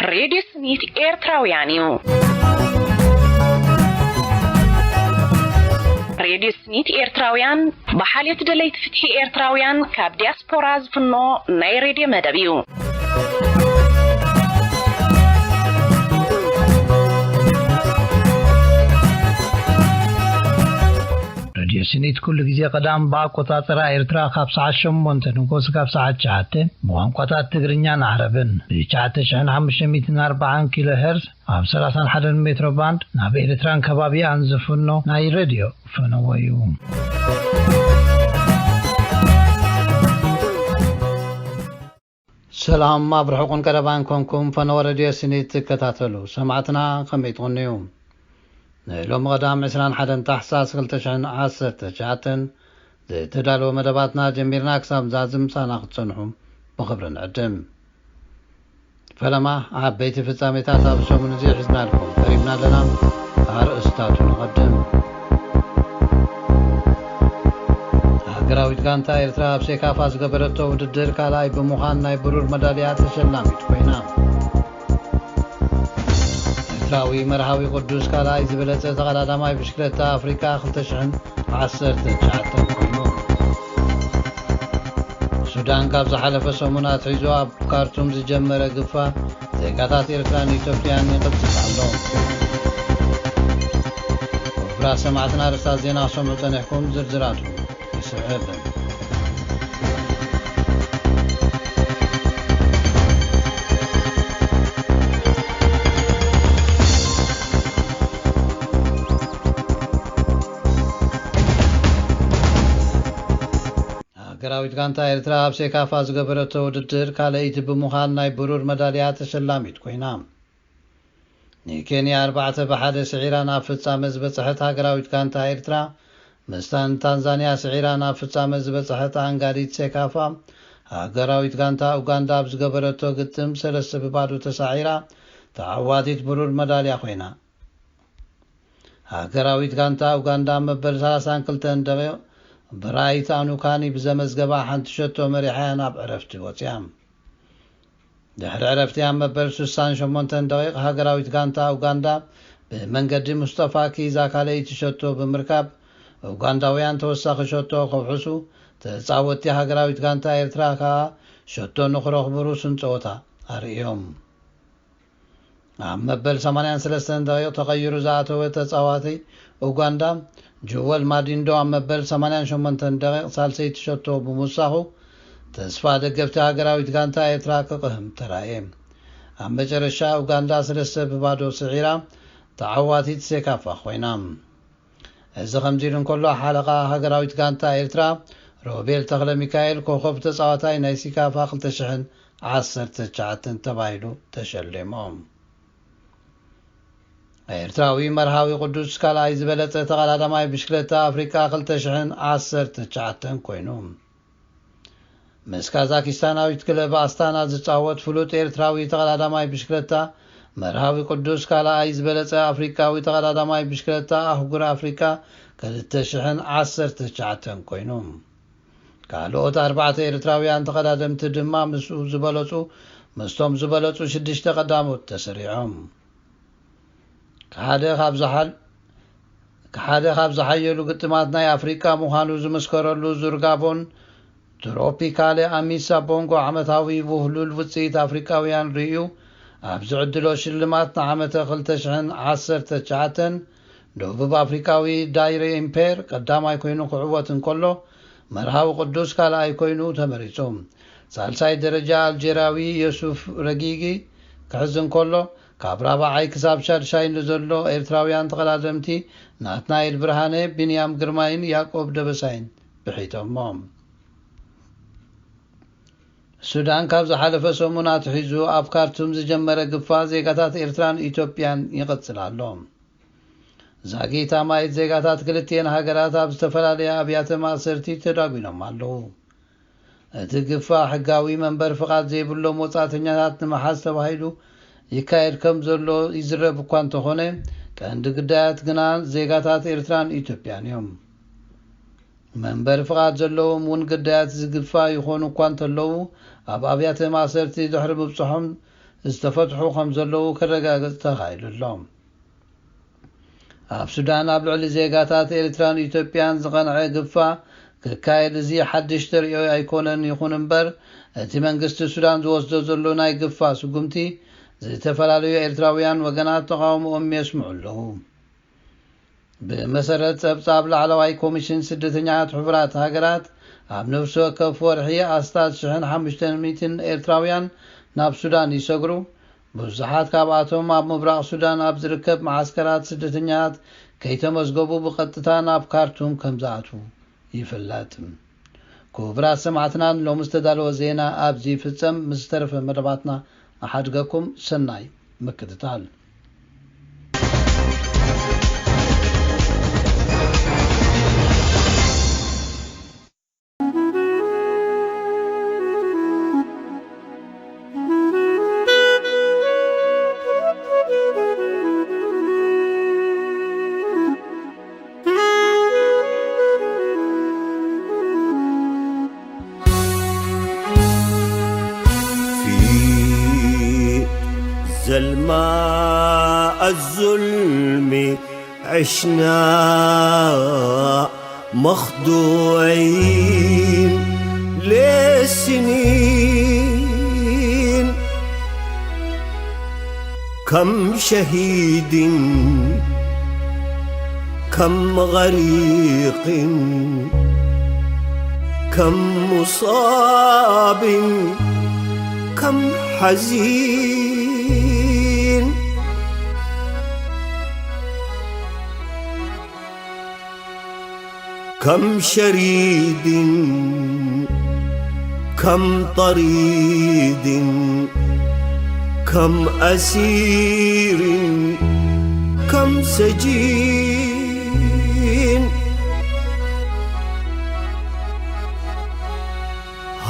ሬድዮ ስኒት ኤርትራውያን እዩ። ሬድዮ ስኒት ኤርትራውያን ብሓልዮት ደለይቲ ፍትሒ ኤርትራውያን ካብ ዲያስፖራ ዝፍኖ ናይ ሬድዮ መደብ እዩ። ሬድዮ ስኒት ኩሉ ግዜ ቀዳም ብኣቆጻጽራ ኤርትራ ካብ ሰዓት ሸሞንተ ንጎስ ካብ ሰዓት ትሽዓተ ብቋንቋታት ትግርኛን ዓረብን ብ ትሽዓተ ሽሕን ሓሙሽተ ሚእትን ኣርባዓን ኪሎ ሄርዝ ኣብ ሰላሳን ሓደን ሜትሮ ባንድ ናብ ኤርትራን ከባቢኣን ዝፍኖ ናይ ሬድዮ ፈነወ እዩ። ሰላም፣ ኣብ ርሑቕን ቀረባን ኮንኩም ፈነወ ሬድዮ ስኒት ትከታተሉ ሰማዕትና ከመይ ትቕንዩ? ንሎሚ ቀዳም ዕስራን ሓደን ታሕሳስ ክልተ ሽሕን ዓሰርተ ትሽዓተን ዝተዳለወ መደባትና ጀሚርና ክሳብ ዛዝም ምሳና ክትጸንሑ ብኽብሪ ንዕድም። ፈለማ ዓበይቲ ፍጻሜታት ኣብ ሰሙን እዚ ሒዝናልኩም ቀሪብና ኣለና። ኣርእስታቱ ንቐድም። ሃገራዊት ጋንታ ኤርትራ ኣብ ሴካፋ ዝገበረቶ ውድድር ካልኣይ ብምዃን ናይ ብሩር መዳልያ ተሸላሚት ኮይና። ኤርትራዊ መርሃዊ ቅዱስ ካልኣይ ዝበለጸ ተቐዳዳማይ ብሽክለታ ኣፍሪቃ ክልተ ሽሕን ዓሰርተ ትሽዓተን ኮይኑ። ሱዳን ካብ ዝሓለፈ ሰሙን ኣትሒዙ ኣብ ካርቱም ዝጀመረ ግፋ ዜጋታት ኤርትራን ኢትዮጵያን ይቕጽል ኣሎ። ክቡራት ሰማዕትና ኣርእስታት ዜና ክሰምዑ ጸኒሕኩም ዝርዝራቱ ይስዕብ። ሃገራዊት ጋንታ ኤርትራ ኣብ ሴካፋ ዝገበረቶ ውድድር ካልኣይቲ ብምዃን ናይ ብሩር መዳልያ ተሸላሚት ኮይና። ንኬንያ ኣርባዕተ ብሓደ ስዒራ ናብ ፍጻመ ዝበጽሐት ሃገራዊት ጋንታ ኤርትራ፣ ምስታ ንታንዛንያ ስዒራ ናብ ፍጻመ ዝበጽሐት ኣንጋዲት ሴካፋ፣ ሃገራዊት ጋንታ ኡጋንዳ ኣብ ዝገበረቶ ግጥም ሰለስተ ብባዶ ተሳዒራ ተዓዋቲት ብሩር መዳልያ ኮይና። ሃገራዊት ጋንታ ኡጋንዳ መበል ሰላሳን ክልተን ደቂቕ ብራይት ኣኑካኒ ብዘመዝገባ ሓንቲ ሸቶ መሪሓ እያ ናብ ዕረፍቲ ወጽያ። ድሕሪ ዕረፍቲ ኣብ መበል ስሳን ሸሞንተን ደቂቕ ሃገራዊት ጋንታ ኡጋንዳ ብመንገዲ ሙስጠፋ ኪዛ ካልኣይቲ ሸቶ ብምርካብ፣ ኡጋንዳውያን ተወሳኺ ሸቶ ከውሕሱ፣ ተጻወትቲ ሃገራዊት ጋንታ ኤርትራ ከኣ ሸቶ ንኽረኽቡ ርሱን ጸወታ ኣርእዮም። ኣብ መበል ሰማንያን ሰለስተን ደቂቕ ተቐይሩ ዝኣተወ ተጻዋቲ ኡጋንዳ ጁወል ማዲንዶ ኣብ መበል ሰማንያን ሸሞንተን ደቂቕ ሳልሰይቲ ሸቶ ብምውሳኹ፣ ተስፋ ደገፍቲ ሃገራዊት ጋንታ ኤርትራ ክቕህም ተራእየ። ኣብ መጨረሻ ኡጋንዳ ሰለስተ ብባዶ ስዒራ ተዓዋቲት ሴካፋ ኮይና። እዚ ከምዚ ኢሉ እንከሎ፣ ሓለቓ ሃገራዊት ጋንታ ኤርትራ ሮቤል ተኽለ ሚካኤል ኮኸብ ተጻዋታይ ናይ ሲካፋ ክልተ ሽሕን ዓሰርተ ትሽዓተን ተባሂሉ ተሸሊሙ። ኤርትራዊ መርሃዊ ቅዱስ ካልኣይ ዝበለጸ ተቐዳዳማይ ብሽክለታ ኣፍሪቃ ክልተ ሽሕን ዓሰርተ ትሽዓተን ኮይኑ። ምስ ካዛኪስታናዊት ክለብ ኣስታና ዝጻወት ፍሉጥ ኤርትራዊ ተቐዳዳማይ ብሽክለታ መርሃዊ ቅዱስ ካልኣይ ዝበለጸ ኣፍሪቃዊ ተቐዳዳማይ ብሽክለታ ኣህጉር ኣፍሪቃ ክልተ ሽሕን ዓሰርተ ትሽዓተን ኮይኑ። ካልኦት ኣርባዕተ ኤርትራውያን ተቐዳደምቲ ድማ ምስኡ ዝበለጹ፣ ምስቶም ዝበለጹ ሽዱሽተ ቀዳሞት ተሰሪዖም። ሓደ ካብ ዝሓል-፣ ሓደ ካብ ዝሓየሉ ግጥማት ናይ ኣፍሪቃ ምዃኑ ዝምስከረሉ ዙር ጋቦን፣ ትሮፒካለ ኣሚሳ ቦንጎ ዓመታዊ ውህሉል ውጽኢት ኣፍሪቃውያን ርእዩ፣ ኣብዚ ዕድሎ ሽልማት ንዓመተ ክልተ ሽሕን ዓሰርተ ትሽዓተን ደቡብ ኣፍሪቃዊ ዳይሬ ኢምፔር ቀዳማይ ኮይኑ ክዕወት እንከሎ፣ መርሃዊ ቅዱስ ካልኣይ ኮይኑ ተመሪጹ። ሳልሳይ ደረጃ ኣልጀርያዊ ዮሱፍ ረጊጊ ክሕዝ እንከሎ፣ ካብ ራብዓይ ክሳብ ሻድሻይ ንዘሎ ኤርትራውያን ተቐዳደምቲ ናትናኤል ብርሃነ፣ ቢንያም ግርማይን ያዕቆብ ደበሳይን ብሒቶሞ። ሱዳን ካብ ዝሓለፈ ሰሙን ኣትሒዙ ኣብ ካርቱም ዝጀመረ ግፋ ዜጋታት ኤርትራን ኢትዮጵያን ይቕጽል ኣሎ። ዛጊት ኣማኢት ዜጋታት ክልቲኤን ሃገራት ኣብ ዝተፈላለያ ኣብያተ ማእሰርቲ ተዳጒኖም ኣለዉ። እቲ ግፋ ሕጋዊ መንበር ፍቓድ ዘይብሎም ወጻእተኛታት ንምሓዝ ተባሂሉ ይካየድ ከም ዘሎ ይዝረብ እኳ እንተኾነ፣ ቀንዲ ግዳያት ግና ዜጋታት ኤርትራን ኢትዮጵያን እዮም። መንበር ፍቓድ ዘለዎም እውን ግዳያት ዝግፋ ይኾኑ እኳ እንተለዉ፣ ኣብ ኣብያተ ማእሰርቲ ድሕሪ ምብጽሖም ዝተፈትሑ ከም ዘለዉ ክረጋገጽ ተኻኢሉ ኣሎ። ኣብ ሱዳን ኣብ ልዕሊ ዜጋታት ኤርትራን ኢትዮጵያን ዝቐንዐ ግፋ ክካየድ እዚ ሓድሽ ተርእዮ ኣይኮነን። ይኹን እምበር፣ እቲ መንግስቲ ሱዳን ዝወስዶ ዘሎ ናይ ግፋ ስጉምቲ፣ ዝተፈላለዩ ኤርትራውያን ወገናት ተቓውሞኦም የስምዑ ኣለዉ። ብመሰረት ጸብጻብ ላዕለዋይ ኮሚሽን ስደተኛታት ሕቡራት ሃገራት፣ ኣብ ነፍሲ ወከፍ ወርሒ ኣስታት ሽሕን ሓሙሽተን ሚእትን ኤርትራውያን ናብ ሱዳን ይሰግሩ። ብዙሓት ካብኣቶም ኣብ ምብራቕ ሱዳን ኣብ ዝርከብ መዓስከራት ስደተኛታት ከይተመዝገቡ ብቐጥታ ናብ ካርቱም ከም ዝኣትዉ ይፍለጥ። ክቡራት ሰማዕትና፣ ንሎሚ ዝተዳለወ ዜና ኣብዚ ይፍጸም። ምስ ዝተረፈ መደባትና ኣሓድገኩም። ሰናይ ምክትታል። في ظلماء الظلم عشنا مخدوعين لسنين، كم شهيد، كم غريق، كم مصاب، كم حزين. كم شريد، كم طريد، كم أسير، كم سجين.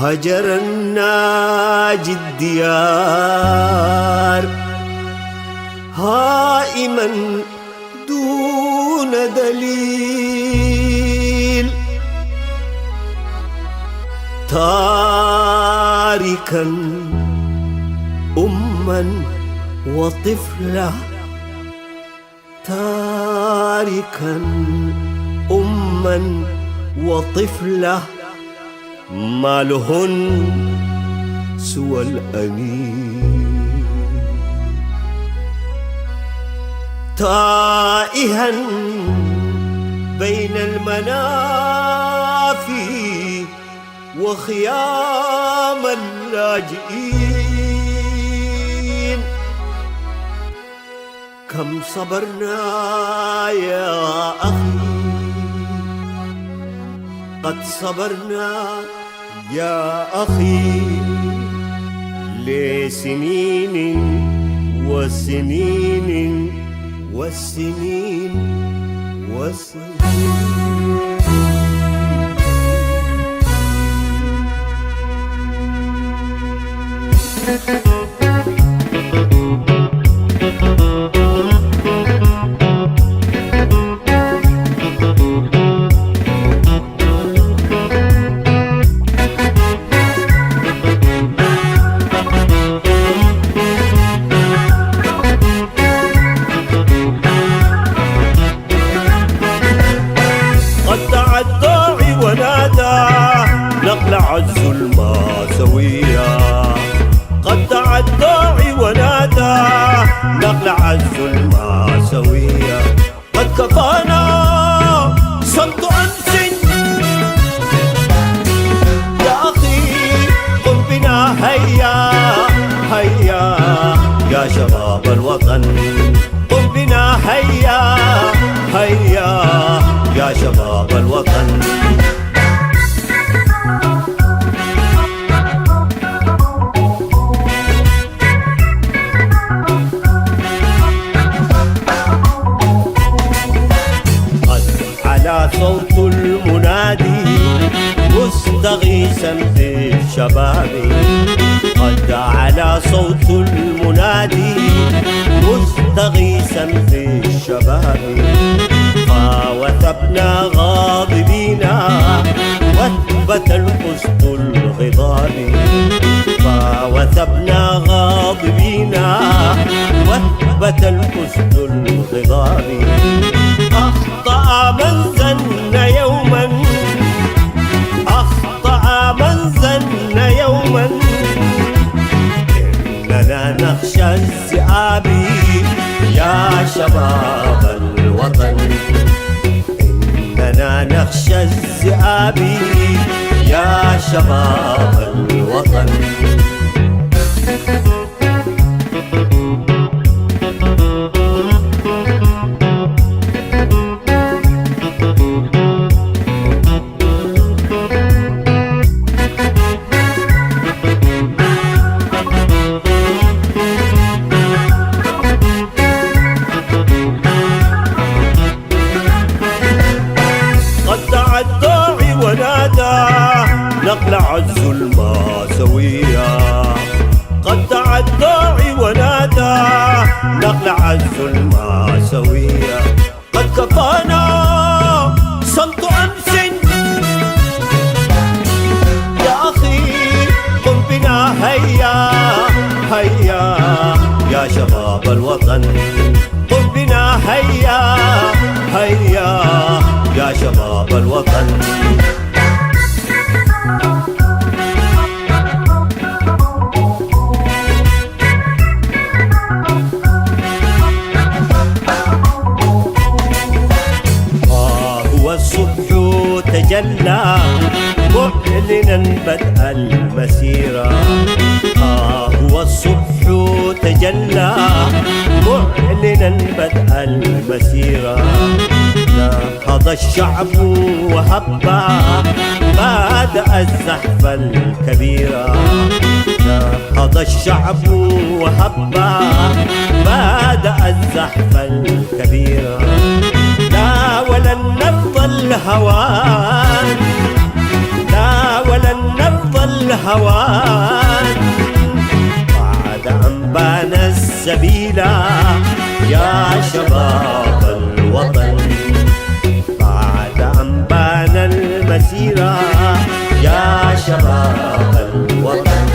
هجر الناجي الديار هائما دون دليل، تاركا أما وطفلة، تاركا أما وطفلة، ما لهن سوى الأنين. تائها بين المنافي وخيام اللاجئين. كم صبرنا يا أخي، قد صبرنا يا أخي، لسنين وسنين وسنين وسنين. قد دعا الداعي ونادى، نقلع الظلم سويا. قد دعا الداعي ونادى، نقلع الظلم سويا. قد كفانا صمت أمس، يا أخي، قم بنا هيا، هيا، يا شباب الوطن. قم بنا هيا، هيا، يا شباب الوطن. قد علا صوت المنادي مستغيثا بالشباب. قد علا صوت المنادي مستغيثا بالشباب. فوثبنا غاضبين وثبة القسط الغضاب. فوثبنا غاضبين الأسد الغضاب. أخطأ من ظن يوما، أخطأ من ظن يوما إننا نخشى الذئاب يا شباب الوطن. إننا نخشى الذئاب يا شباب الوطن. قد دعا الداعي ونادى، نقلع الظلم سويا. قد دعا الداعي ونادى، نقلع الظلم سويا. قد كفانا صمت أمس، يا أخي قم بنا هيا، هيا يا شباب الوطن. قم بنا هيا، هيا يا شباب الوطن. ها هو الصبح تجلى معلنا بدء المسيرة. ها هو الصبح تجلى معلنا بدء المسيرة. نهض الشعب وهبى، بدأ الزحف الكبير. نهض الشعب وهبى، بدأ الزحف الكبير. لا ولن نرضى الهوان، لا ولن نرضى الهوان. بعد أن بان السبيل يا شباب الوطن، بعد أن بان المسيرة يا شباب الوطن.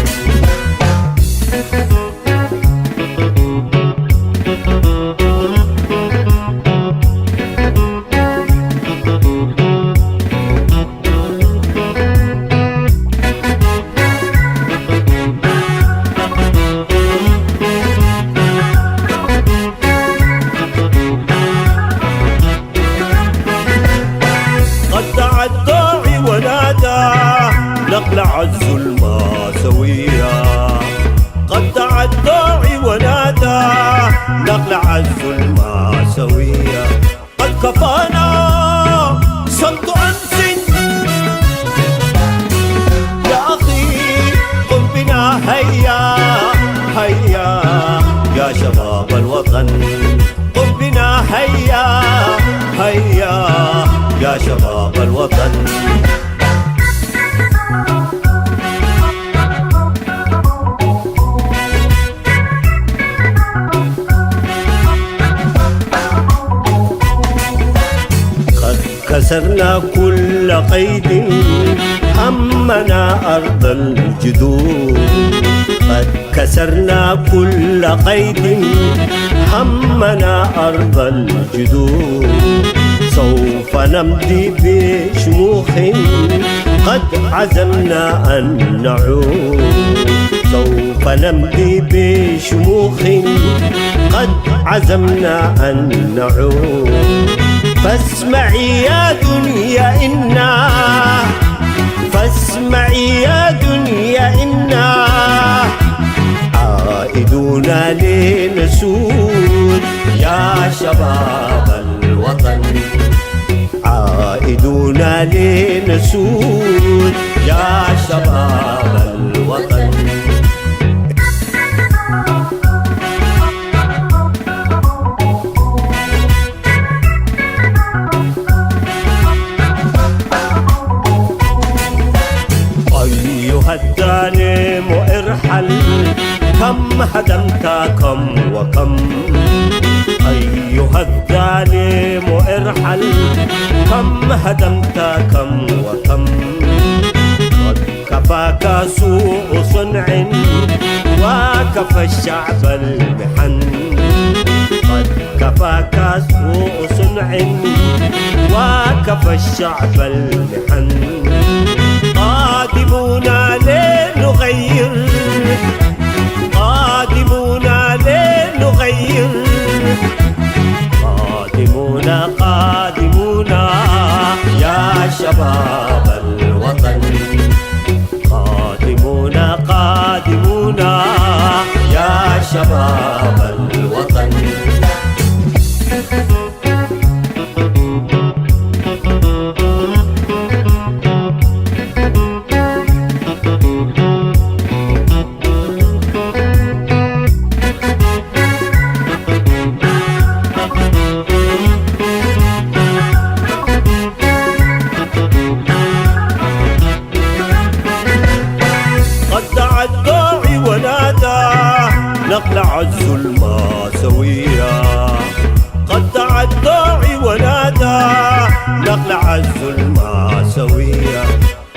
قد دعا الداعي ونادى، نقلع الظلم سويا. قد دعا الداعي ونادى، نقلع الظلم سويا. قد كفانا صمت أمس، يا أخي قم بنا هيا، هيا يا شباب الوطن. قم بنا هيا، هيا يا شباب الوطن. قد كسرنا كل قيد حمنا أرض الجدود. قد كسرنا كل قيد حمنا أرض الجدود. سوف نمضي بشموخ قد عزمنا أن نعود. سوف نمضي بشموخ قد عزمنا أن نعود. فاسمعي يا دنيا إنا، فاسمعي يا دنيا إنا عائدون لنسود يا شباب الوطن. عائدون لنسود يا شباب الوطن. أيها الظالم ارحل، كم هدمت كم وكم. أيها الظالم ارحل، كم هدمت كم وكم. قد كفاك سوء صنع وكفى الشعب المحن. كفاك سوء صنع وكفى الشعب المحن. قادمون لنغير، قادمون لنغير، قادمون، قادمون يا شباب الوطن. قادمون، قادمون يا شباب الوطن. قد دعا الداعي ونادى، نقلع الظلم سويا. قد دعا الداعي ونادى، نقلع الظلم سويا.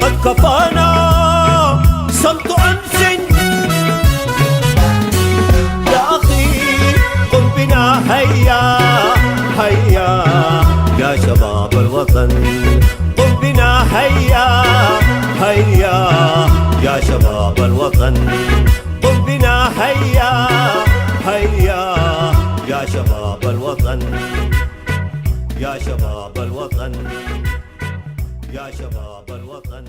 قد كفانا صمت أمس. يا أخي، قم بنا هيا، هيا يا شباب الوطن. قم بنا هيا، هيا يا شباب الوطن. قم بنا هيا، هيا يا شباب الوطن. يا شباب الوطن، يا شباب الوطن.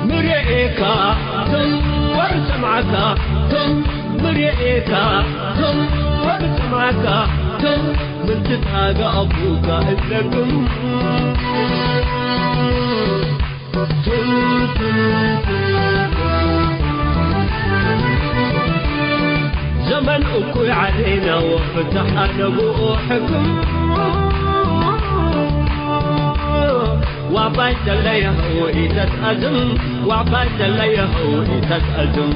ምርኤካ ትም ወር ሰማዕካ ትም ምርኤካ ትም ወር ሰማዕካ ትም ምልክታ ጋኣቡካ እለግም ትም ትም ትም ትም ዘመን እኩይ ዓለይና ወፍታሕ ኣነብኦ ሕክም ዋባይ ዘለየኸው ኢተትኣዝም ዋባይ ዘለየኸው ኢተትኣዝም።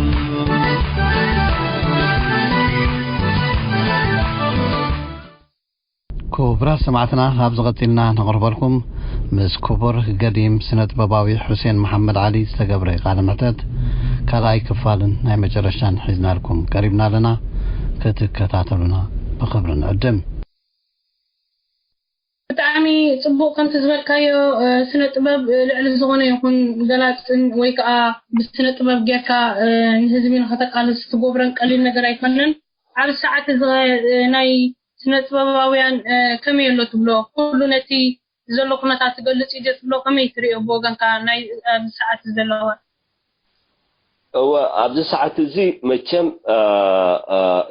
ክቡራት ሰማዕትና፣ ካብዚ ቀጺልና ነቕርበልኩም ምስ ክቡር ገዲም ስነ ጥበባዊ ሑሴን መሓመድ ዓሊ ዝተገብረ ቃለ መሕተት ካልኣይ ክፋልን ናይ መጨረሻን ሒዝናልኩም ቀሪብና ኣለና። ክትከታተሉና ብኽብሪ ንዕድም። ብጣዕሚ ጽቡቕ ከምቲ ዝበልካዮ ስነ ጥበብ ልዕሊ ዝኾነ ይኹን ገላጽን ወይ ከዓ ብስነ ጥበብ ጌርካ ንህዝቢ ንኸተቃልስ ትጎብረን ቀሊል ነገር ኣይኮነን። ኣብ ሰዓት እዚ ናይ ስነ ጥበባውያን ከመይ ኣሎ ትብሎ? ኩሉ ነቲ ዘሎ ኩነታት ዝገልጽ እዩ ትብሎ ከመይ ትሪኦ ብወገንካ ናይ ኣብዚ ሰዓት ዘለዋ? እወ ኣብዚ ሰዓት እዚ መቸም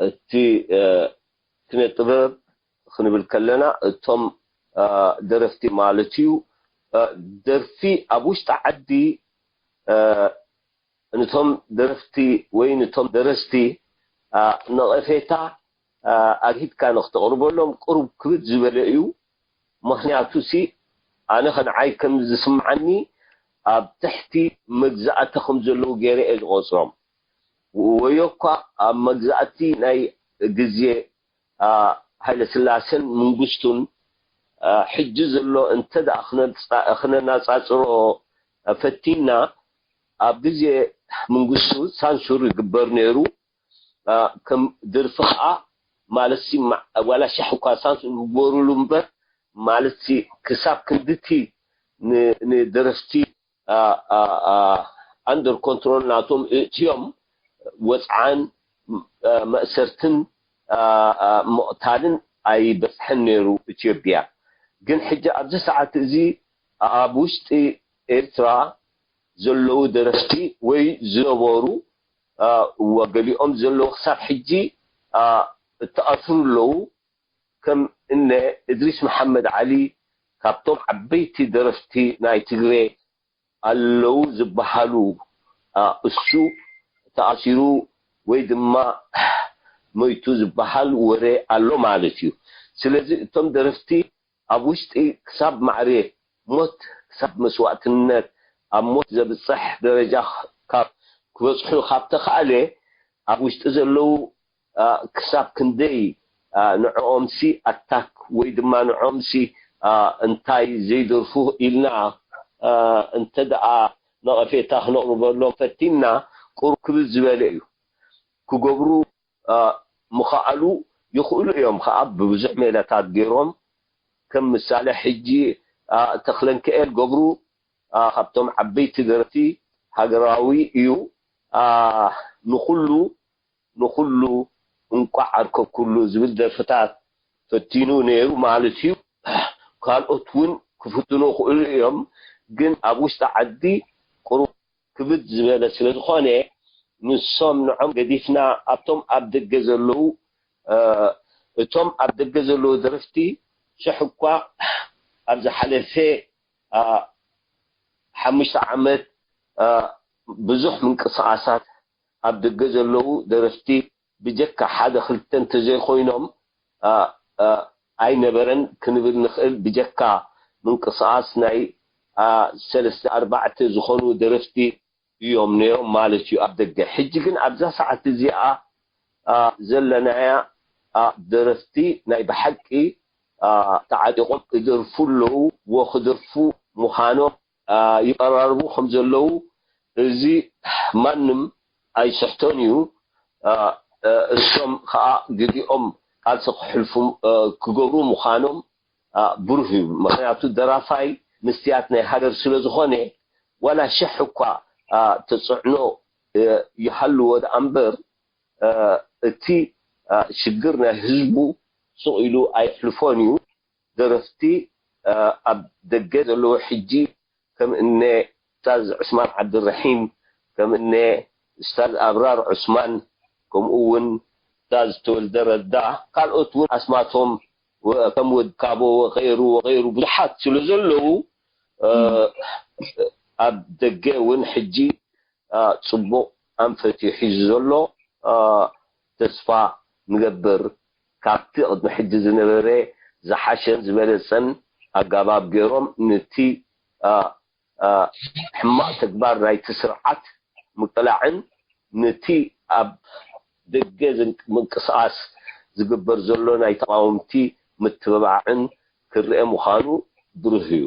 እቲ ስነ ጥበብ ክንብል ከለና እቶም ደረፍቲ ማለት እዩ ደርፊ ኣብ ውሽጢ ዓዲ ንቶም ደረፍቲ ወይ ንቶም ደረስቲ ነቐፌታ ኣግሂድካ ንኽተቕርበሎም ቅሩብ ክብድ ዝበለ እዩ። ምኽንያቱ ሲ ኣነ ኸንዓይ ከም ዝስምዓኒ ኣብ ትሕቲ መግዛእቲ ከም ዘለዉ ገይረ እየ ዝቖጽሮም። ወዮ እኳ ኣብ መግዛእቲ ናይ ግዜ ሃይለስላሴን መንግስቱን ሕጂ ዘሎ እንተ ደኣ ክነነጻጽሮ ፈቲንና ኣብ ግዜ መንግስቱ ሳንሱር ይግበር ነይሩ። ከም ደርፊ ከዓ ማለት ሲ ዋላ ሻሕ እኳ ሳንሱር ይግበሩሉ እምበር ማለት ሲ ክሳብ ክንድቲ ንደረፍቲ under control ናቶም እእትዮም ወፅዓን መእሰርትን ምቕታልን ኣይበፅሐን ነይሩ ኢትዮጵያ። ግን ሕጂ ኣብዚ ሰዓት እዚ ኣብ ውሽጢ ኤርትራ ዘለዉ ደረፍቲ ወይ ዝነበሩ ወገሊኦም ዘለዉ ክሳብ ሕጂ እተኣስሩ ኣለዉ። ከም እነ እድሪስ መሓመድ ዓሊ ካብቶም ዓበይቲ ደረፍቲ ናይ ትግሬ ኣለዉ ዝበሃሉ እሱ ተኣሲሩ ወይ ድማ ሞይቱ ዝበሃል ወረ ኣሎ ማለት እዩ። ስለዚ እቶም ደረፍቲ ኣብ ውሽጢ ክሳብ ማዕረ ሞት፣ ክሳብ መስዋእትነት፣ ኣብ ሞት ዘብፅሕ ደረጃ ካብ ክበፅሑ ካብ ተኻእለ፣ ኣብ ውሽጢ ዘለዉ፣ አ፣ ክሳብ ክንደይ፣ አ፣ ንዕኦምሲ ኣታክ ወይ ድማ ንዕኦምሲ፣ አ፣ እንታይ ዘይደርፉ ኢልና፣ አ፣ እንተ ደኣ ነቐፌታ ክነቕርበሎም ፈቲንና፣ ቁሩብ ክብድ ዝበለ እዩ። ክገብሩ፣ አ፣ ምኸኣሉ ይኽእሉ እዮም ኸኣ ብብዙሕ ሜላታት ገይሮም። ከም ምሳሌ ሕጂ፣ አ፣ ተኽለንክኤል ገብሩ፣ አ፣ ካብቶም ዓበይቲ ደረፍቲ ሃገራዊ እዩ። አ፣ ንኹሉ፣ ንኹሉ እንቋዕ ኣርከብኩሉ ዝብል ደርፍታት ፈቲኑ ነይሩ ማለት እዩ። ካልኦት እውን ክፍትኑ ይኽእሉ እዮም፣ ግን ኣብ ውሽጢ ዓዲ ቁሩብ ክብድ ዝበለ ስለ ዝኾነ፣ ንሶም ንዖም ገዲፍና ኣብቶም ኣብ ደገ ዘለዉ፣ እ፣ እቶም ኣብ ደገ ዘለዉ ደረፍቲ ሽሕ እኳ ኣብ ዝሓለፈ፣ አ፣ ሓሙሽተ ዓመት፣ አ፣ ብዙሕ ምንቅስቓሳት ኣብ ደገ ዘለዉ ደረፍቲ ብጀካ ሓደ ክልተ እንተዘይኮይኖም፣ አ፣ አ፣ ኣይነበረን ክንብል ንኽእል። ብጀካ ምንቅስቓስ ናይ፣ አ፣ ሰለስተ ኣርባዕተ ዝኾኑ ደረፍቲ እዮም ነይሮም ማለት እዩ ኣብ ደገ። ሕጂ ግን ኣብዛ ሰዓት እዚኣ፣ አ፣ ዘለናያ፣ አ፣ ደረፍቲ ናይ ብሓቂ፣ አ፣ ተዓጢቖም ይደርፉ ኣለዉ፣ ወ ክደርፉ ምዃኖም፣ አ፣ ይቀራርቡ ከም ዘለዉ እዚ ማንም ኣይስሕቶን እዩ። አ፣ አ፣ እሶም ከኣ ግዲኦም ቃልሲ ክሕልፉ፣ አ፣ ክገብሩ ምዃኖም፣ አ፣ ብሩህ እዩ። ምኽንያቱ ደራፋይ መስትያት ናይ ሃገር ስለ ዝኾነ፣ ዋላ ሽሕ እኳ፣ አ፣ ተጽዕኖ፣ አ፣ ይሃልዎ ደኣ እምበር፣ አ፣ እቲ፣ አ፣ ሽግር ናይ ህዝቡ ስቕ ኢሉ ኣይሕልፎን እዩ። ደረፍቲ፣ አ፣ ኣብ ደገ ዘለዉ ሕጂ ከም እነ ኡስታዝ ዑስማን ዓብድራሒም፣ ከም እነ ኡስታዝ ኣብራር ዑስማን፣ ከምኡ እውን ኡስታዝ ተወልደ ረዳ፣ ካልኦት እውን ኣስማቶም ወ-፣ ከም ወድ ካቦ ወገይሩ ወገይሩ ብዙሓት ስለ ዘለዉ፣ አ፣ ኣብ ደገ እውን ሕጂ፣ አ፣ ጽቡቕ ኣንፈት እዩ ሒዙ ዘሎ። አ፣ ተስፋ ንገብር ካብቲ ቅድሚ ሕጂ ዝነበረ ዝሓሸን ዝበለጸን ኣጋባብ ገይሮም ነቲ፣ አ፣ አ፣ ሕማቕ ተግባር ናይቲ ስርዓት ምቅላዕን ነቲ ኣብ ደገ ዝንቅ-፣ ምንቅስቓስ ዝግበር ዘሎ ናይ ተቓወምቲ ምትብባዕን ክረአ ምዃኑ ብሩህ እዩ።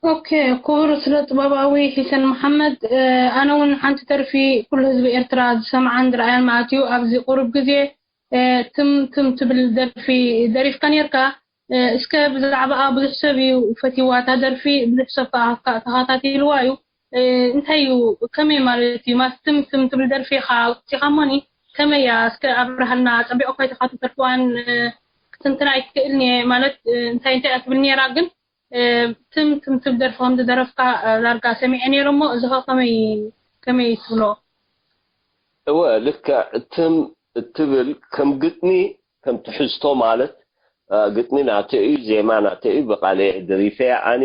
ኦኬ፣ ክቡር ስነ ጥበባዊ ሒሰን መሓመድ፣ እ፣ ኣነ እውን ሓንቲ ደርፊ ኩሉ ህዝቢ ኤርትራ ዝሰምዓን ዝረኣያን ማለት እዩ። ኣብዚ ቁሩብ ግዜ፣ እ፣ ትም ትም ትብል ደርፊ ደሪፍካ ነርካ። እ፣ እስከ ብዛዕባኣ ብዙሕ ሰብ እዩ ፈትይዋ እታ ደርፊ፣ ብዙሕ ሰብ ከኣ ተኸታቲልዋ እዩ። እ፣ እንታይ እዩ፣ ከመይ ማለት እዩ? ማለት ትም ትም ትብል ደርፊ ኢኻ ኣውጺኻ እሞኒ፣ ከመይ እያ? እስከ ኣብርሃልና። ጸቢቑ እኳ ኣይተኸታተልክዋን፣ እ፣ ክትንትና ኣይክእልን እየ። ማለት፣ እ፣ እንታይ እንታይ እያ ትብል ነይራ፣ ግን፣ እ፣ ትም ትም ትብል ደርፊ ከም ዝደረፍካ፣ እ፣ ዳርጋ ሰሚዐ ነይረ እሞ፣ እዚ ኸ ከመይ፣ ከመይ ትብሎ? እወ፣ ልክዕ። ትም እትብል ከም ግጥሚ፣ ከም ትሕዝቶ ማለት፣ እ፣ ግጥሚ ናተይ እዩ፣ ዜማ ናተይ እዩ፣ ብቓለይ ደሪፈያ ኣነ።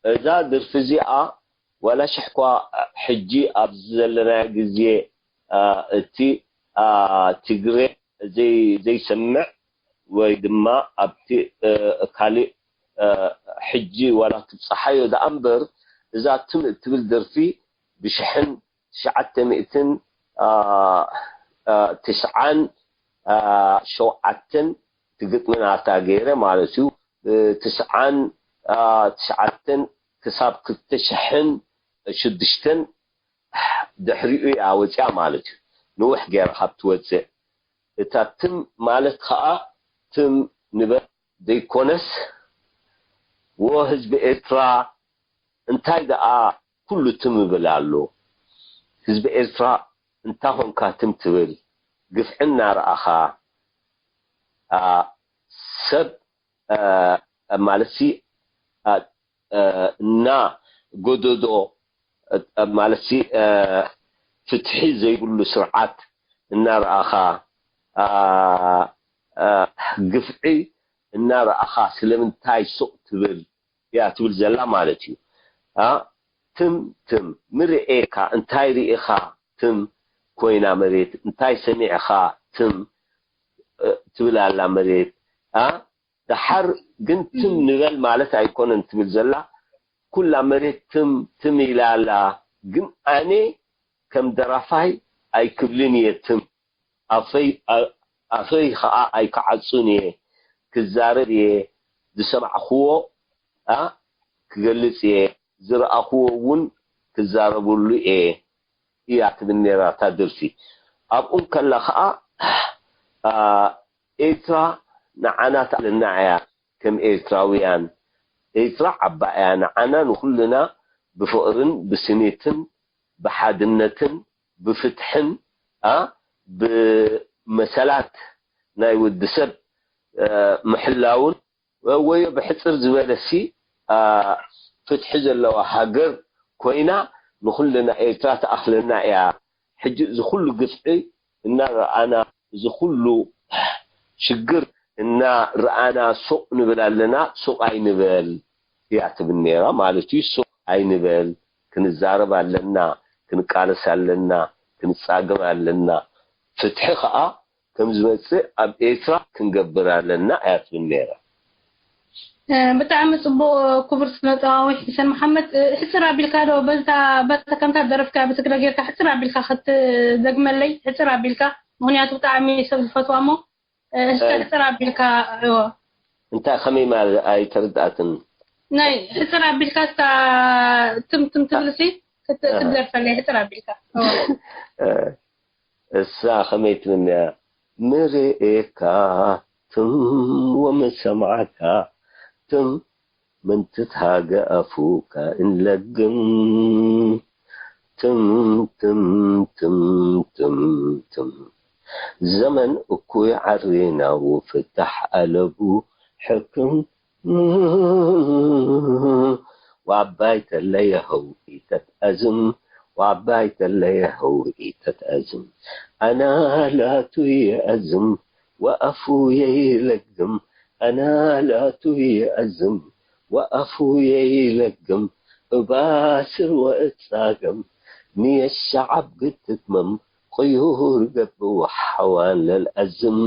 እዛ ደርፊ እዚኣ ዋላ ሽሕ እኳ ሕጂ ኣብዚ ዘለናዮ ግዜ፣ አ፣ እቲ፣ አ፣ ትግረ ዘይ-፣ ዘይሰምዕ ወይ ድማ ኣብቲ፣ እ፣ ካልእ፣ እ፣ ሕጂ ዋላ ትብጽሓዮ ደኣ እምበር፣ እዛ ትም እትብል ደርፊ ብሽሕን ትሽዓተ ሚእትን፣ አ፣ አ፣ ትስዓን፣ አ፣ ሸውዓተን ትግጥሚ ናታ ገይረ ማለት እዩ። እ፣ ትስዓን፣ አ፣ ትሽዓተን ክሳብ ክልተ ሽሕን ሽዱሽተን ድሕሪኡ እያ ወፂኣ ማለት እዩ። ንውሕ ገይራ ካብ ትወፅእ። እታ ትም ማለት ከዓ ትም ንበል ዘይኮነስ፣ ወ ህዝቢ ኤርትራ፣ እንታይ ደኣ ኩሉ ትም ይብል ኣሎ? ህዝቢ ኤርትራ፣ እንታይ ኾንካ ትም ትብል? ግፍዒ እናረኣኻ፣ አ፣ ሰብ፣ አ፣ ማለትሲ፣ አ፣ አ፣ እና ጎደዶ፣ አ፣ ማለትሲ፣ አ፣ ፍትሒ ዘይብሉ ስርዓት እናረኣኻ፣ አ፣ አ፣ ግፍዒ እናረኣኻ ስለምንታይ ሱቕ ትብል እያ ትብል ዘላ ማለት እዩ። አ፣ ትም፣ ትም፣ ምርኤካ እንታይ ርኢኻ ትም ኮይና መሬት፣ እንታይ ሰሚዕኻ ትም፣ ትብል ኣላ መሬት። ደሓር ግን ትም ንበል ማለት ኣይኮነን ትብል ዘላ። ኩላ መሬት ትም ትም ኢላ ኣላ። ግን ኣነ ከም ደራፋይ ኣይክብልን እየ ትም። ኣፈይ ኣፈይ ኸኣ ኣይክዓጹን እየ። ክዛረብ እየ። ዝሰማዕክዎ ክገልጽ እየ። ዝረኣኽዎ እውን ክዛረበሉ እየ እያ ትብል ነይራ እታ ደርፊ። ኣብኡ እንከላ ኸኣ ኤርትራ ንዓና ትኣለና እያ። ከም ኤርትራውያን ኤርትራ ዓባይ እያ። ንዓና ንኹልና ብፍቕርን ብስኒትን ብሓድነትን ብፍትሕን ብመሰላት ናይ ወዲ ሰብ ምሕላውን ወዮ ብሕጽር ዝበለሲ ፍትሒ ዘለዋ ሃገር ኮይና ንኹልና ኤርትራ ትኣኽለና እያ። ሕጂ እዚ ኩሉ ግፍዒ እናረኣና እዚ ኩሉ ሽግር እናረኣና ሱቕ ንብል ኣለና። ሱቕ ኣይንበል እያ ትብል ነይራ ማለት እዩ። ሱቕ ኣይንበል፣ ክንዛረብ ኣለና፣ ክንቃለስ ኣለና፣ ክንጻገም ኣለና። ፍትሒ ኸኣ ከም ዝመጽእ ኣብ ኤርትራ ክንገብር ኣለና እያ ትብል ነይራ። ብጣዕሚ ጽቡቕ ክቡር ስነጥበባዊ ሒሰን መሓመድ። ሕጽር ኣቢልካ ዶ በዛ በታ ከምታ ደረፍካ ብትግረ ጌርካ ሕጽር ኣቢልካ ክትደግመለይ ሕጽር ኣቢልካ፣ ምኽንያቱ ብጣዕሚ ሰብ ዝፈትዋ እሞ እስከ ሕጽር ኣቢልካ እዎ። እንታይ ከመይ ማለት ኣይተረዳእትን። ናይ ሕጽር ኣቢልካ እስካ ትም ትም ትብልሲ ክትደርፈለይ ሕጽር ኣቢልካ። እሳ ከመይ ትብል እያ? ምርእካ ትም ወምሰማዕካ ትም ምንትት ሃገ ኣፉካ እንለግም ትም ትም ትም ትም ትም ዘመን እኩይ ዓሪናው ፍታሕ ኣለቡ ሕክም ዋባይ ተለየ ሀው ኢተትኣዝም ዋባይ ተለየ ሀው ኢተትኣዝም ኣና ላቱ የኣዝም ወኣፉ የይለግም ኣና ላቱ የኣዝም ወኣፉ የይለግም እባስር ወእጻገም ንየሻዓብ ግትትመም ቅዩር ገብእ ወሓዋን ለልኣዝም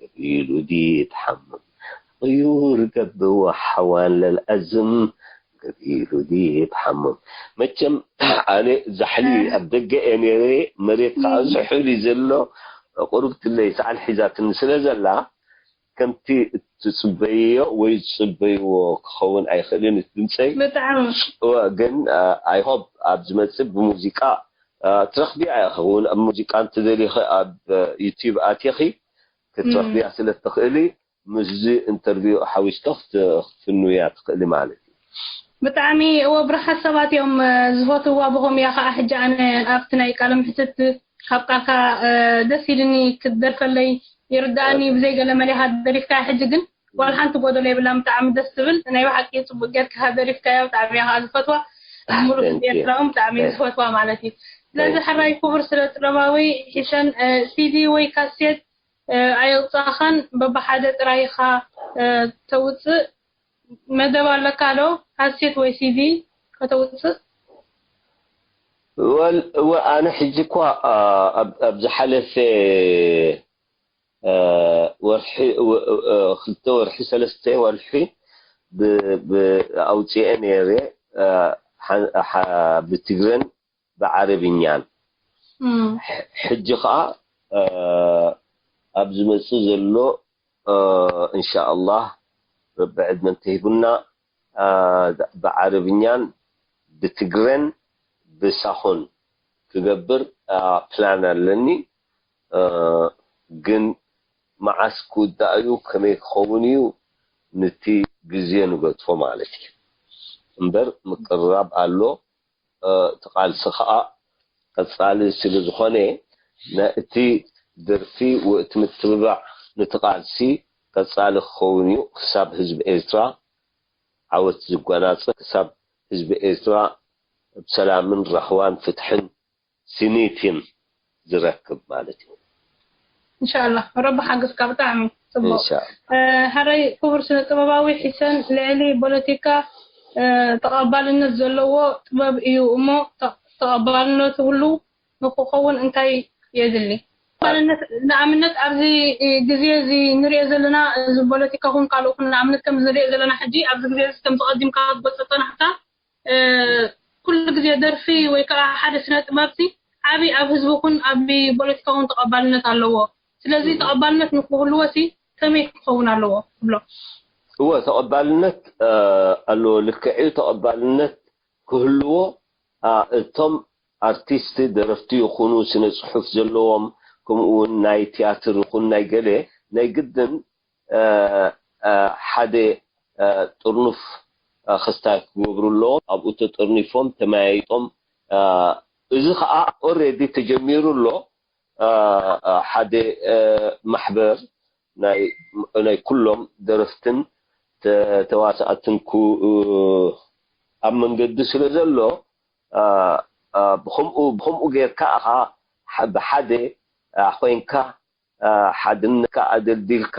ገቢሉ ድዩ ትሓምም ቅዩር ገብእ ወሓዋን ለልኣዝም ገቢሉ ድዩ ትሓምም መቸም ኣነ ዛሕሊ ኣብ ደገ እየ ነይረ መሬት ከዓ ዝሑል እዩ ዘሎ ቁሩብ ትለይ ሰዓል ሒዛትኒ ስለ ዘላ ከምቲ እትጽበይዮ ወይ ዝጽበይዎ ክኸውን ኣይኽእልን እቲ ድምጸይ ብጣዕሚ ግን I hope ኣብ ዝመጽእ ብሙዚቃ ትረኽብያ ኢኺ እውን ኣብ ሙዚቃ እንትደሊኺ ኣብ ዩቲዩብ ኣቲኺ ክትረኽብያ ስለ ትኽእሊ ምስዚ ኢንተርቪው ሓዊስቶ ክትፍንውያ ትኽእሊ ማለት እዩ። ብጣዕሚ እወ ብርሓት ሰባት እዮም ዝፈትዋ ብኸም እያ ከዓ ሕጂ ኣነ ኣብቲ ናይ ቃለ ምሕትት ካብ ቃልካ ደስ ኢልኒ ክትደርፈለይ ይርዳእኒ ብዘይ ገለ መሊኻ ደሪፍካ ሕጂ ግን ዋላ ሓንቲ ጎደሎ የብላን ብጣዕሚ ደስ ትብል ናይ ብሓቂ ፅቡቅ ጌርካ ደሪፍካያ ብጣዕሚ እያ ከዓ ዝፈትዋ ሙሉእ ህዝቢ ኤርትራ እውን ብጣዕሚ እዩ ዝፈትዋ ማለት እዩ ስለዚ ሕራይ ክቡር ስነ ጥበባዊ ሒሰን ሲዲ ወይ ካሴት ኣየውፃእኻን በብሓደ ጥራይ ኢኻ ተውፅእ መደብ ኣለካ ዶ ካሴት ወይ ሲዲ ከተውፅእ ወል እወ ኣነ ሕጂ እኳ ኣብ ዝሓለፈ ወርሒ ክልተ ወርሒ ሰለስተ ወርሒ ኣውፅኤ ነይረ ብትግረን ብዓረብኛን ሕጂ ከዓ ኣብ ዝመፅእ ዘሎ እንሻኣላህ ረቢ ዕድመ እንተሂቡና ብዓረብኛን ብትግረን ብሳሆን ክገብር ፕላን ኣለኒ ግን መዓስ ክውዳእ እዩ ከመይ ክኸውን እዩ ንቲ ግዜ ንገድፎ ማለት እዩ እምበር ምቅርራብ ኣሎ እቲ ቃልሲ ከዓ ቀፃሊ ስለ ዝኾነ እቲ ደርፊ እቲ ምትብባዕ ነቲ ቃልሲ ቀፃሊ ክኸውን እዩ ክሳብ ህዝቢ ኤርትራ ዓወት ዝጎናፀፍ ክሳብ ህዝቢ ኤርትራ ብሰላምን ራህዋን ፍትሕን ስኒትን ዝረክብ ማለት እዩ። እንሻላ ረቢ ሓግዝካ ብጣዕሚ ፅቡቅ። ሓራይ ክቡር ስነ ጥበባዊ ሒሰን ልዕሊ ፖለቲካ ተቐባልነት ዘለዎ ጥበብ እዩ እሞ ተቐባልነቱ ህሉ ንክኸውን እንታይ የድሊ? ተቐባልነት ንኣብነት ኣብዚ ግዜ እዚ ንሪኦ ዘለና እዚ ፖለቲካ ኹን ካልእ ኹን ንኣብነት ከም ንሪኦ ዘለና ሕጂ ኣብዚ ግዜ እዚ ከም ዝቐዲምካ ዝጎፀ ጠናሕታ ኩሉ ግዜ ደርፊ ወይ ከዓ ሓደ ስነ ጥበብሲ ዓብይ ኣብ ህዝቢ ኹን ኣብ ፖለቲካ ኹን ተቐባልነት ኣለዎ። ስለዚ ተቐባልነት ንክህልዎ ሲ ከመይ ክኸውን ኣለዎ ትብሎ? እወ ተቐባልነት ኣለዎ። ልክዕ እዩ። ተቐባልነት ክህልዎ እቶም ኣርቲስት ደረፍቲ ይኹኑ ስነ ፅሑፍ ዘለዎም ከምኡ እውን ናይ ትያትር ይኹን ናይ ገለ ናይ ግድን ሓደ ጥርኑፍ ክስታይ ክገብሩ ኣለዎም። ኣብኡ ተጠርኒፎም ተመያይጦም እዚ ከዓ ኦሬዲ ተጀሚሩ ኣሎ። ሓደ ማሕበር ናይ ኩሎም ደረፍትን ተዋሳእትን ኣብ መንገዲ ስለ ዘሎ ብከምኡ ብከምኡ ጌርካ ኢኻ ብሓደ ኮይንካ ሓድነትካ ኣደልዲልካ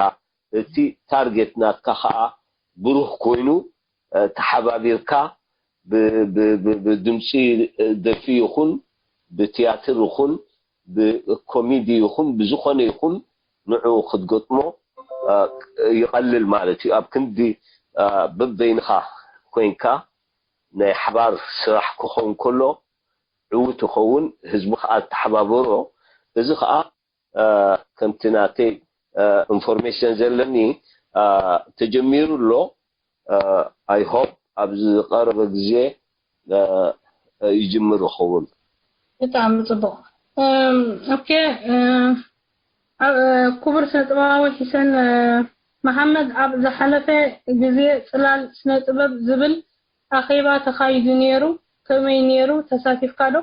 እቲ ታርጌት ናትካ ከዓ ብሩህ ኮይኑ ተሓባቢርካ ብድምፂ ደርፊ ይኹን ብትያትር ይኹን ብኮሚዲ ይኹን ብዝኾነ ይኹን ንዑ ክትገጥሞ ይቐልል ማለት እዩ። ኣብ ክንዲ በበይንኻ ኮይንካ ናይ ሓባር ስራሕ ክኸውን ከሎ ዕዉት ይኸውን፣ ህዝቢ ከዓ ተሓባበሮ። እዚ ከዓ ከምቲ ናተይ ኢንፎርሜሽን ዘለኒ ተጀሚሩ ኣሎ። I hope ኣብ ዝቐረበ ግዜ ይጅምር ይኸውን። ብጣዕሚ ፅቡቕ። ኦኬ፣ ክቡር ስነ ጥበባዊ ሒሰን መሓመድ፣ ኣብ ዝሓለፈ ግዜ ፅላል ስነ ጥበብ ዝብል ኣኼባ ተኻይዱ ነይሩ። ከመይ ነይሩ? ተሳቲፍካ ዶ?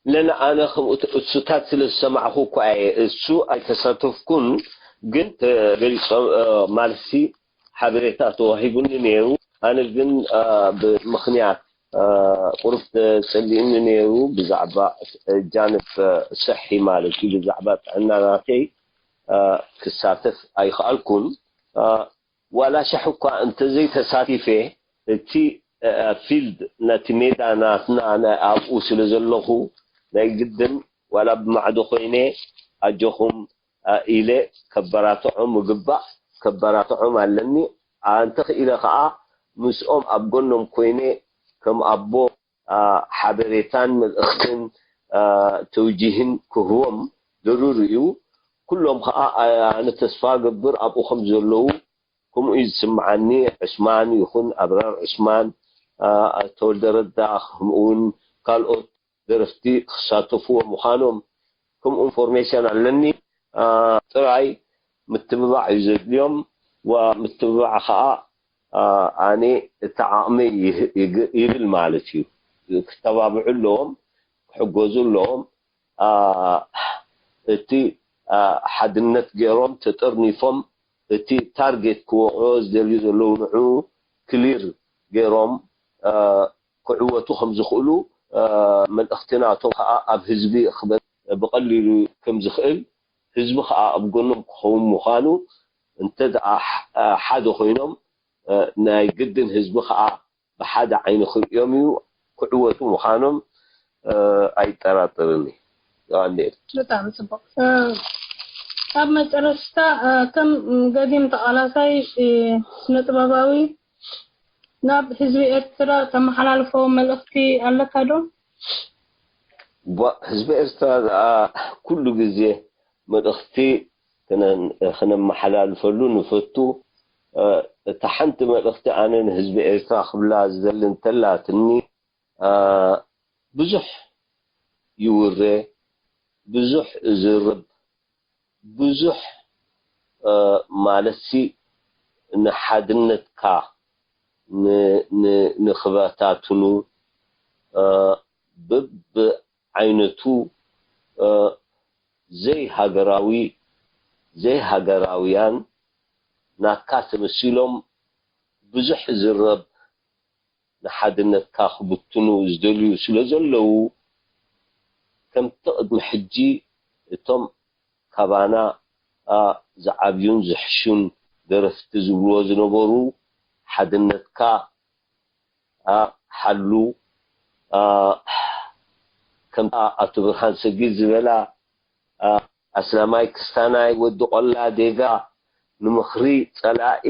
ለነ ኣነ ከምኡ እሱታት ስለ ዝሰማዕኹ እኳ እየ እሱ ኣይተሳተፍኩን፣ ግን ተገሊጾም ማለትሲ ሓበሬታ ተዋሂቡኒ ነይሩ። ኣነ ግን ብምኽንያት ቁሩብ ተጸሊእኒ ነይሩ ብዛዕባ ጃንብ ሰሒ ማለት እዩ ብዛዕባ ጥዕና ናተይ ክሳተፍ ኣይኸኣልኩን። ዋላ ሸሕ እኳ እንተዘይተሳቲፈ እቲ ፊልድ ነቲ ሜዳ ናትና ናይ ኣብኡ ስለ ዘለኹ ናይ ግድን ዋላ ብማዕዶ ኮይነ ኣጆኹም ኢለ ከበራትዖም እግባእ ከበራትዖም ኣለኒ። ኣንተ ክኢለ ከዓ ምስኦም ኣብ ጎኖም ኮይነ ከም ኣቦ ሓበሬታን መልእኽትን ተውጂህን ክህቦም ደሩሪ እዩ። ኩሎም ከዓ ኣነ ተስፋ ገብር ኣብኡ ከም ዘለዉ ከምኡ እዩ ዝስምዓኒ። ዕስማን ይኹን ኣብራር ዕስማን፣ ተወልደ ረዳ ከምኡ እውን ካልኦት ደረፍቲ ክሳተፍዎ ምዃኖም ከምኡ ኢንፎርሜሽን ኣለኒ። ጥራይ ምትብባዕ እዩ ዘድልዮም። ምትብባዕ ከዓ ኣነ እቲ ዓቕመይ ይብል ማለት እዩ። ክተባብዑ ኣለዎም፣ ክሕገዙ ኣለዎም። እቲ ሓድነት ገይሮም ተጠርኒፎም እቲ ታርጌት ክወቕዑ ዝደልዩ ዘለዉ ንዑ ክሊር ገይሮም ክዕወቱ ከም ዝኽእሉ መልእኽቲ ናቶም ከዓ ኣብ ህዝቢ ክበ ብቐሊሉ ከም ዝኽእል ህዝቢ ከዓ ኣብ ጎኖም ክኸውን ምዃኑ እንተ ደኣ ሓደ ኮይኖም ናይ ግድን ህዝቢ ከዓ ብሓደ ዓይኒ ክርእዮም እዩ ክዕወቱ ምዃኖም ኣይጠራጠርን እዩ። ዮሃንኤል። ብጣዕሚ ፅቡቅ። ኣብ መጨረሽታ ከም ገዲም ተቃላሳይ ስነ ጥበባዊ ናብ ህዝቢ ኤርትራ ተመሓላልፎ መልእኽቲ ኣለካ ዶ? ህዝቢ ኤርትራ ደኣ ኩሉ ግዜ መልእኽቲ ክነመሓላልፈሉ ንፈቱ። እታ ሓንቲ መልእኽቲ ኣነ ንህዝቢ ኤርትራ ክብላ ዝደሊ እንተላትኒ ብዙሕ ይውረ፣ ብዙሕ እዝርብ፣ ብዙሕ ማለትሲ ንሓድነትካ ንክበታትኑ በብዓይነቱ ዘይሃገራዊ ዘይሃገራውያን ናትካ ተመሲሎም ብዙሕ ዝረብ ንሓድነትካ ክብትኑ ዝደልዩ ስለ ዘለዉ ከምቲ ቅድሚ ሕጂ እቶም ካባና ዝዓብዩን ዝሕሹን ደረፍቲ ዝብልዎ ዝነበሩ ሓድነትካ ሓሉ ከምታ ኣቶ ብርሃን ሰጊድ ዝበላ ኣስላማይ ክስታናይ ወዲ ቆላ ዴጋ ንምኽሪ ጸላኢ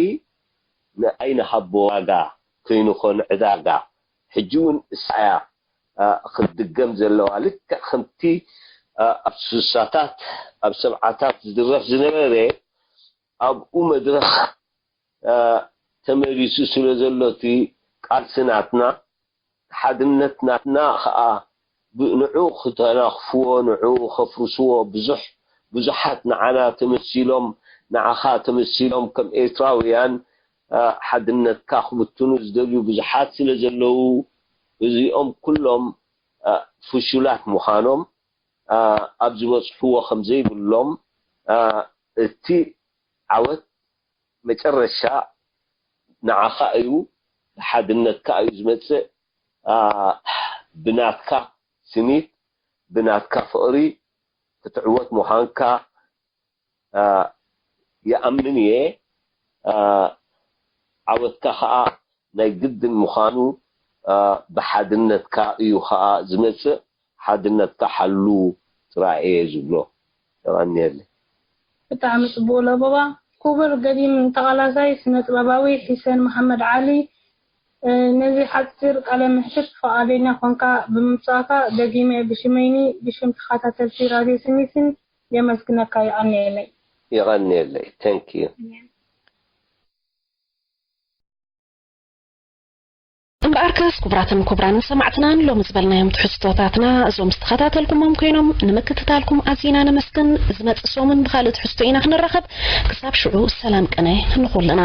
ንኣይንሃቦ ዋጋ ኮይኑኾ ንዕዳጋ። ሕጂ እውን እሳ እያ ክትድገም ዘለዋ። ልክዕ ከምቲ ኣብ ስሳታት ኣብ ሰብዓታት ዝድረፍ ዝነበረ ኣብኡ መድረኽ ተመሊሱ ስለ ዘሎ እቲ ቃልሲ ናትና ሓድነት ናትና ኸዓ ንዑ ክተናኽፍዎ ንዑ ከፍርስዎ ብዙሕ ብዙሓት ንዓና ተመሲሎም ንዓኻ ተመሲሎም ከም ኤርትራውያን ሓድነትካ ክብትኑ ዝደልዩ ብዙሓት ስለ ዘለዉ እዚኦም ኩሎም ፍሹላት ምዃኖም ኣብ ዝበፅሕዎ ከም ዘይብሎም እቲ ዓወት መጨረሻ ንዓኻ እዩ ብሓድነትካ እዩ ዝመፅእ ብናትካ ስኒት ብናትካ ፍቕሪ ክትዕወት ምዃንካ ይኣምን እየ ዓወትካ ከዓ ናይ ግድን ምዃኑ ብሓድነትካ እዩ ከዓ ዝመፅእ ሓድነትካ ሓሉ ጥራይ እየ ዝብሎ የቐንየለይ ብጣዕሚ ጽቡቕ ለበዋ። ክቡር ገዲም ተቓላሳይ ስነ-ጥበባዊ ሒሰን መሓመድ ዓሊ፣ ነዚ ሓጺር ቃለ መሕትት ፍቓደኛ ኾንካ ብምምጻእካ ደጊመ ብሽመይኒ ብሽም ተኸታተልቲ ራድዮ ስኒትን የመስግነካ። የቐንየለይ። የቐንየለይ። Thank you። እምበኣርከስ ክቡራትን ክቡራንን ሰማዕትና ንሎሚ ዝበልናዮም ትሕዝቶታትና እዞም ዝተኸታተልኩሞም ኮይኖም ንምክትታልኩም ኣዚና ነመስግን። ዝመጽእ ሰሙን ብኻልእ ትሕዝቶ ኢና ክንራኸብ። ክሳብ ሽዑ ሰላም ቅነ ንኹልና።